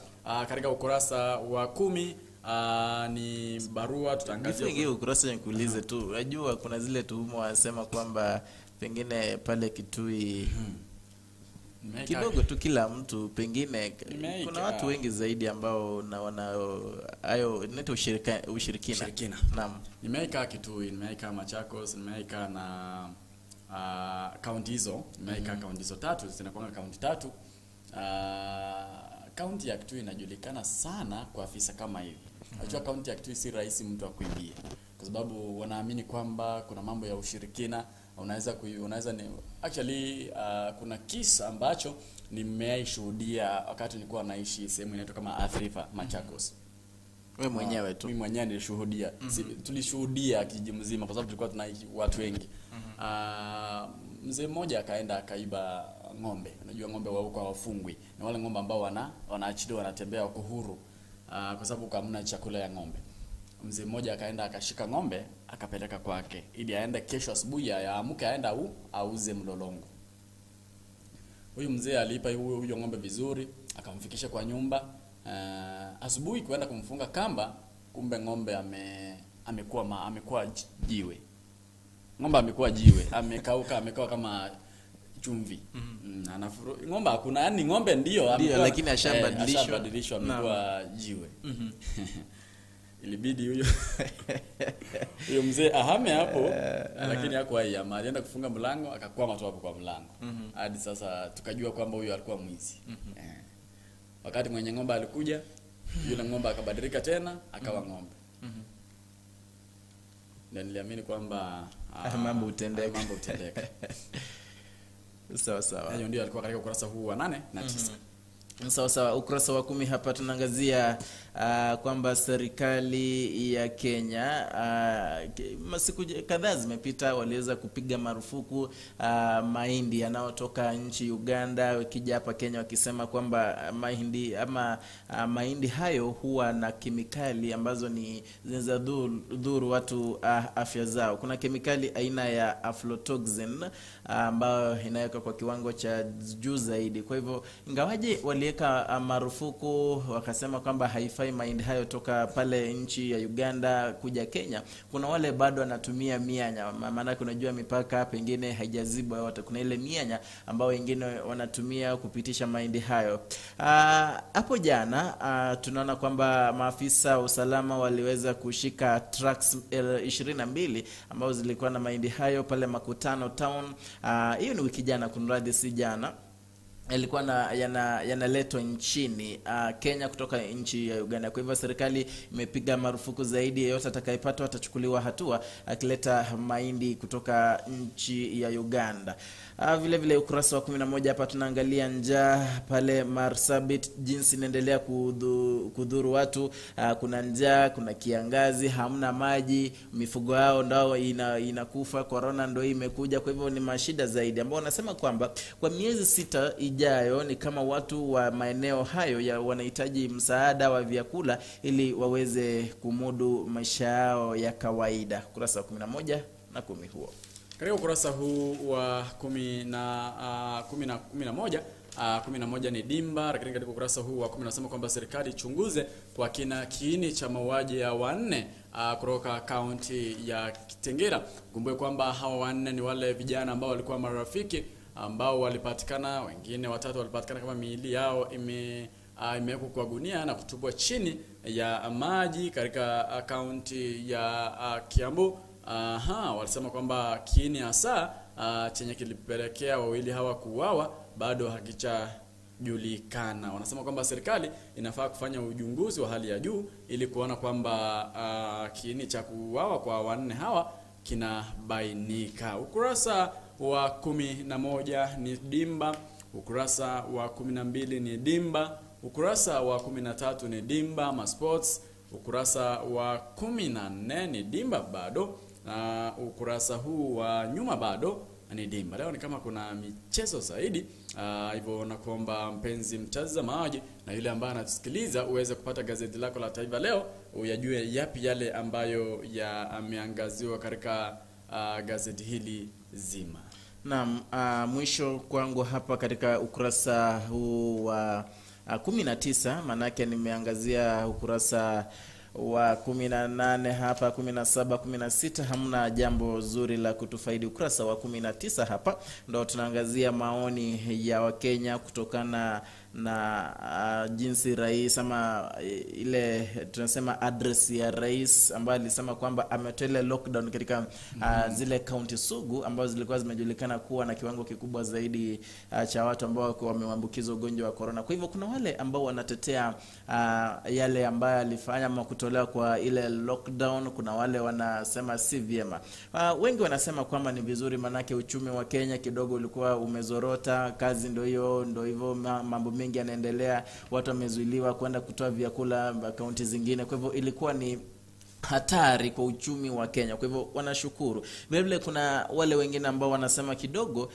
Speaker 4: Katika ukurasa wa 10 ni barua tutaangazia.
Speaker 3: Nifungie ukurasa nikuulize tu. Unajua kuna zile tuhuma wasema kwamba pengine pale Kitui kidogo tu kila mtu pengine kuna watu wengi zaidi ambao naona hayo inaitwa ushirikina. Naam.
Speaker 4: Nimeika Kitui, nimeika Machakos, nimeika na kaunti hizo, nimeika kaunti hizo tatu, zinakuwa kaunti tatu. Kaunti ya Kitui inajulikana sana kwa afisa kama hivi. Unajua kaunti ya Kitui si rahisi mtu akuibie, kwa sababu wanaamini kwamba kuna mambo ya ushirikina. Unaweza ni actually kuna kisa ambacho nimeishuhudia wakati nilikuwa naishi sehemu inaitwa kama Athi River, Machakos.
Speaker 3: Wewe mwenyewe tu?
Speaker 4: Mimi mwenyewe nilishuhudia. Tulishuhudia kijiji mzima kwa sababu tulikuwa tunaishi watu wengi. Mzee mmoja akaenda akaiba ng'ombe. Unajua ng'ombe wa huko hawafungwi. Na wale ng'ombe ambao wanaachiliwa wanatembea wako huru. Kwa sababu hamna chakula ya ng'ombe. Mzee mmoja akaenda akashika ng'ombe akapeleka kwake ili aende kesho asubuhi aamke aenda auze mlolongo. Huyu mzee alipa huyo ng'ombe vizuri, akamfikisha kwa nyumba. Asubuhi kwenda kumfunga kamba, kumbe ng'ombe amekuwa jiwe. Ng'ombe amekuwa jiwe, amekauka, amekuwa kama chumvi. Ng'ombe hakuna, yani ng'ombe ndio
Speaker 3: lakini ashabadilishwa,
Speaker 4: amekuwa jiwe. Ilibidi huyo mzee ahame hapo, lakini hakuwa alienda kufunga mlango akakwama tu hapo kwa mlango. Hadi sasa tukajua kwamba huyo alikuwa mwizi. Wakati mwenye ng'ombe alikuja, yule ng'ombe akabadilika tena akawa ng'ombe. Na niliamini kwamba
Speaker 3: mambo hutendeka.
Speaker 4: Mambo hutendeka.
Speaker 3: Sawa sawa.
Speaker 4: Hayo ndio alikuwa katika ukurasa huu wa 8 na 9.
Speaker 3: Sawa sawa. Ukurasa wa 10 hapa tunaangazia kwamba serikali ya Kenya masiku kadhaa zimepita waliweza kupiga marufuku mahindi yanayotoka nchi Uganda wakija hapa Kenya, wakisema kwamba mahindi ama mahindi hayo huwa na kemikali ambazo ni zinaweza dhuru watu afya zao. Kuna kemikali aina ya aflatoxin ambayo inawekwa kwa kiwango cha juu zaidi. Kwa hivyo ingawaje waliweka marufuku wakasema kwamba haifai mahindi hayo toka pale nchi ya Uganda kuja Kenya, kuna wale bado wanatumia mianya, maana unajua mipaka pengine haijazibwa yote, kuna ile mianya ambao wengine wanatumia kupitisha mahindi hayo. Hapo jana tunaona kwamba maafisa wa usalama waliweza kushika trucks 22 ambao zilikuwa na mahindi hayo pale Makutano Town. Hiyo ni wiki jana, kunradhi, si jana. Yalikuwa yanaletwa nchini Kenya kutoka nchi ya Uganda. Kwa hivyo serikali imepiga marufuku zaidi, yeyote atakayepatwa atachukuliwa hatua akileta mahindi kutoka nchi ya Uganda. Vile vile ukurasa wa 11 hapa tunaangalia njaa pale Marsabit, jinsi inaendelea kudhuru watu. Kuna njaa, kuna kiangazi, hamna maji, mifugo yao ndio inakufa, corona ndio imekuja. Kwa hivyo ni mashida zaidi ambao wanasema kwamba kwa miezi 6 ijayo ni kama watu wa maeneo hayo ya wanahitaji msaada wa vyakula ili waweze kumudu maisha yao ya kawaida. Ukurasa wa 11 na 10 huo.
Speaker 4: Katika ukurasa huu wa 11 11 ni dimba, lakini katika ukurasa huu wa 10 nasema kwamba serikali ichunguze kwa kina kiini cha mauaji ya wanne kutoka kaunti ya Kitengela. Kumbuke kwamba hawa wanne ni wale vijana ambao walikuwa marafiki ambao walipatikana, wengine watatu walipatikana kama miili yao imewekwa kwa gunia na kutupwa chini ya maji katika kaunti ya Kiambu. Walisema kwamba kiini hasa chenye kilipelekea wawili hawa kuuawa bado hakijajulikana. Wanasema kwamba serikali inafaa kufanya uchunguzi wa hali ya juu ili kuona kwamba kiini cha kuuawa kwa wanne hawa kinabainika. Ukurasa wa 11 ni dimba, ukurasa wa 12 ni dimba, ukurasa wa 13 ni dimba ma sports, ukurasa wa 14 ni dimba bado, na ukurasa huu wa nyuma bado ni dimba. Leo ni kama kuna michezo zaidi, hivyo nakuomba mpenzi mtazamaji na yule ambaye anatusikiliza uweze kupata gazeti lako la Taifa Leo, uyajue yapi yale ambayo yameangaziwa katika gazeti hili zima.
Speaker 3: Naam, mwisho kwangu hapa katika ukurasa huu wa 19, manake nimeangazia ukurasa wa 18 hapa, 17, 16, hamna jambo zuri la kutufaidi. Ukurasa wa 19 hapa ndo tunaangazia maoni ya Wakenya kutokana na jinsi rais ama ile tunasema address ya rais ambaye alisema kwamba ametoa lockdown katika zile kaunti sugu ambazo zilikuwa zimejulikana kuwa na kiwango kikubwa zaidi cha watu ambao wameambukizwa ugonjwa wa corona. Kwa hivyo kuna wale ambao wanatetea yale ambayo alifanya ama kutolewa kwa ile lockdown, kuna wale wanasema si vyema. Wengi wanasema kwamba ni vizuri manake uchumi wa Kenya kidogo ulikuwa umezorota, kazi ndio hiyo, ndio hivyo, mambo mengi yanaendelea, watu wamezuiliwa kwenda kutoa vyakula kaunti zingine. Kwa hivyo ilikuwa ni hatari kwa uchumi wa Kenya. Kwa hivyo wanashukuru. Vile vile kuna wale wengine ambao wanasema kidogo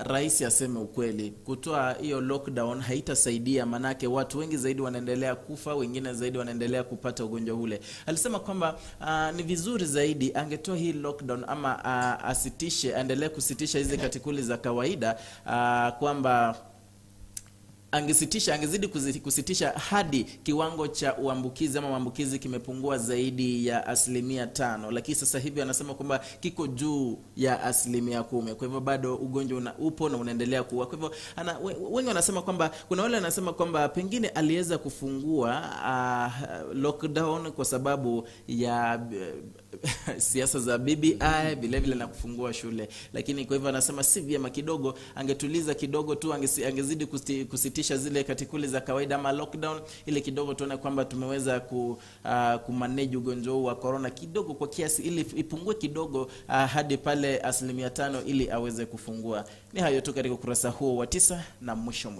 Speaker 3: rais aseme ukweli, kutoa hiyo lockdown haitasaidia manake watu wengi zaidi wanaendelea kufa, wengine zaidi wanaendelea kupata ugonjwa ule. Alisema kwamba ni vizuri zaidi angetoa hii lockdown ama asitishe, aendelee kusitisha hizi katikuli za kawaida, kwamba angezidi kusitisha hadi kiwango cha uambukizi ama maambukizi kimepungua zaidi ya 5%, lakini sasa hivi anasema kwamba kiko juu ya 10%. Kwa hivyo bado ugonjwa upo na unaendelea kuwa. Kwa hivyo wengi wanasema kwamba kuna wale wanasema kwamba pengine aliweza kufungua lockdown kwa sababu ya siasa za BBI vile vile na kufungua shule, lakini kwa hivyo anasema si vyema, kidogo angetuliza kidogo tu, angezidi kusitisha zile katikuli za kawaida ama lockdown, ili kidogo tuone kwamba tumeweza kumanage ugonjwa wa corona kidogo kwa kiasi, ili ipungue kidogo hadi pale 5% ili aweze kufungua. Ni hayo tu katika ukurasa huo wa 9 na mwisho.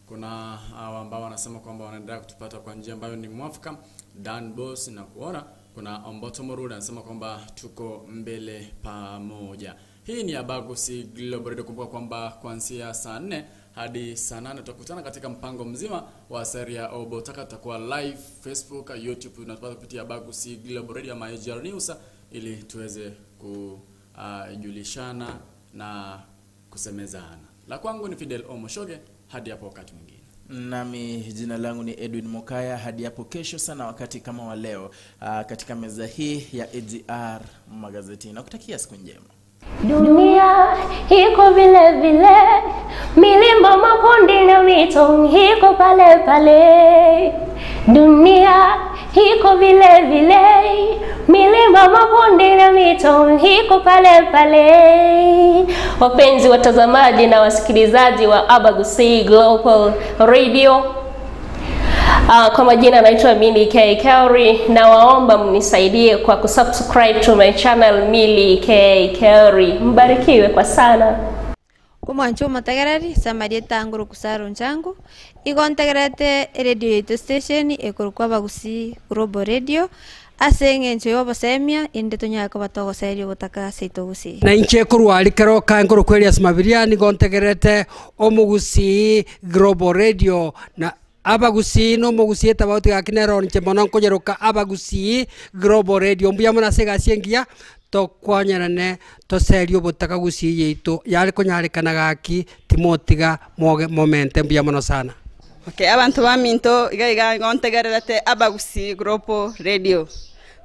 Speaker 4: Kuna ambao wanasema kwamba wanaendelea kutupata kwa njia ambayo ni mwafaka. Dan Boss na kuona kuna Omboto Morula anasema kwamba tuko mbele pamoja. Hii ni Abagusi Global Radio. Kumbuka kwamba kuanzia saa 4 hadi saa 8 tutakutana katika mpango mzima wa Seria Obotaka. Tutakuwa live Facebook, YouTube, tunatupata kupitia Abagusi Global Radio ama AGR News ili tuweze kujulishana na kusemezana. La kwangu ni Fidel Omoshoge, hadi hapo wakati mwingine.
Speaker 3: Nami jina langu ni Edwin Mokaya, hadi hapo kesho sana wakati kama wa leo katika meza hii ya AGR Magazetini. Nakutakia siku njema.
Speaker 2: Dunia iko vile vile, milima, mabonde na mito iko pale pale. Dunia iko vile vile, milima, mabonde na mito iko pale pale. Wapenzi watazamaji na wasikilizaji wa Abagusi Global Radio, kwa majina naitwa Milly K Kauri, na waomba mnisaidie kwa kusubscribe to my channel Milly K Kauri. Mbarikiwe kwa sana.
Speaker 6: Omwancho omotegereri Samaria tanguru kusaro nchangu igo ntegerete radio yetu station ekorokwa Abagusii Global Radio ase eng'encho y'obosemia inde tonyaka batogoseria obotaka seito gusii
Speaker 7: na inche korwari keroka ngoro Elias Mabiria nigo ntegerete Omogusii Global Radio na Abagusii no Omogusii etabauti gakinero nche mono nkonyeroka Abagusii Global Radio mbuya mono ase egasi engiya tokwanyerane toserie obotaka gusii yeito yare konyarekana gaki timotiga moge momente mbuya mono sana.
Speaker 8: Okay, abantu baminto iga iga ngontegererete Abagusii Global Radio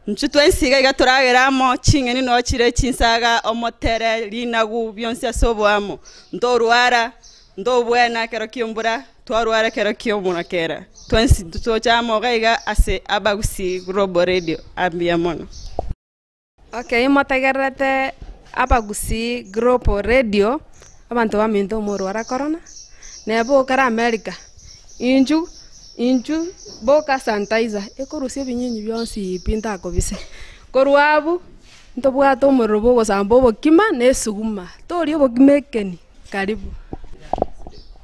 Speaker 8: nchu twensi iga iga turageramo ching'eni no chire chinsaga omotere rinagu byonsi asoboamo ndorwara ndobwena kero kiombura twarwara kero kiomonakera twensi tutochamo iga ase Abagusii Global Radio ambia mono.
Speaker 9: Okay, motegererete Abagusii Global Radio abantu baminto morwara corona nebo kara America inju inju boka sanitizer ekorusia ebinyinyi byonsi pinta kobise korwabu ntobwate omorero bogosamba obokima nesuguma tori obokima ekeni karibu.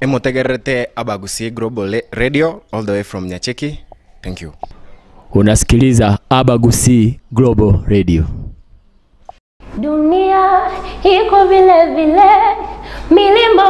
Speaker 10: Emotegererete Abagusii Global Radio all the way from Nyacheki. Thank you.
Speaker 11: Unasikiliza Abagusii Global Radio.
Speaker 2: Dunia iko vile vile, milima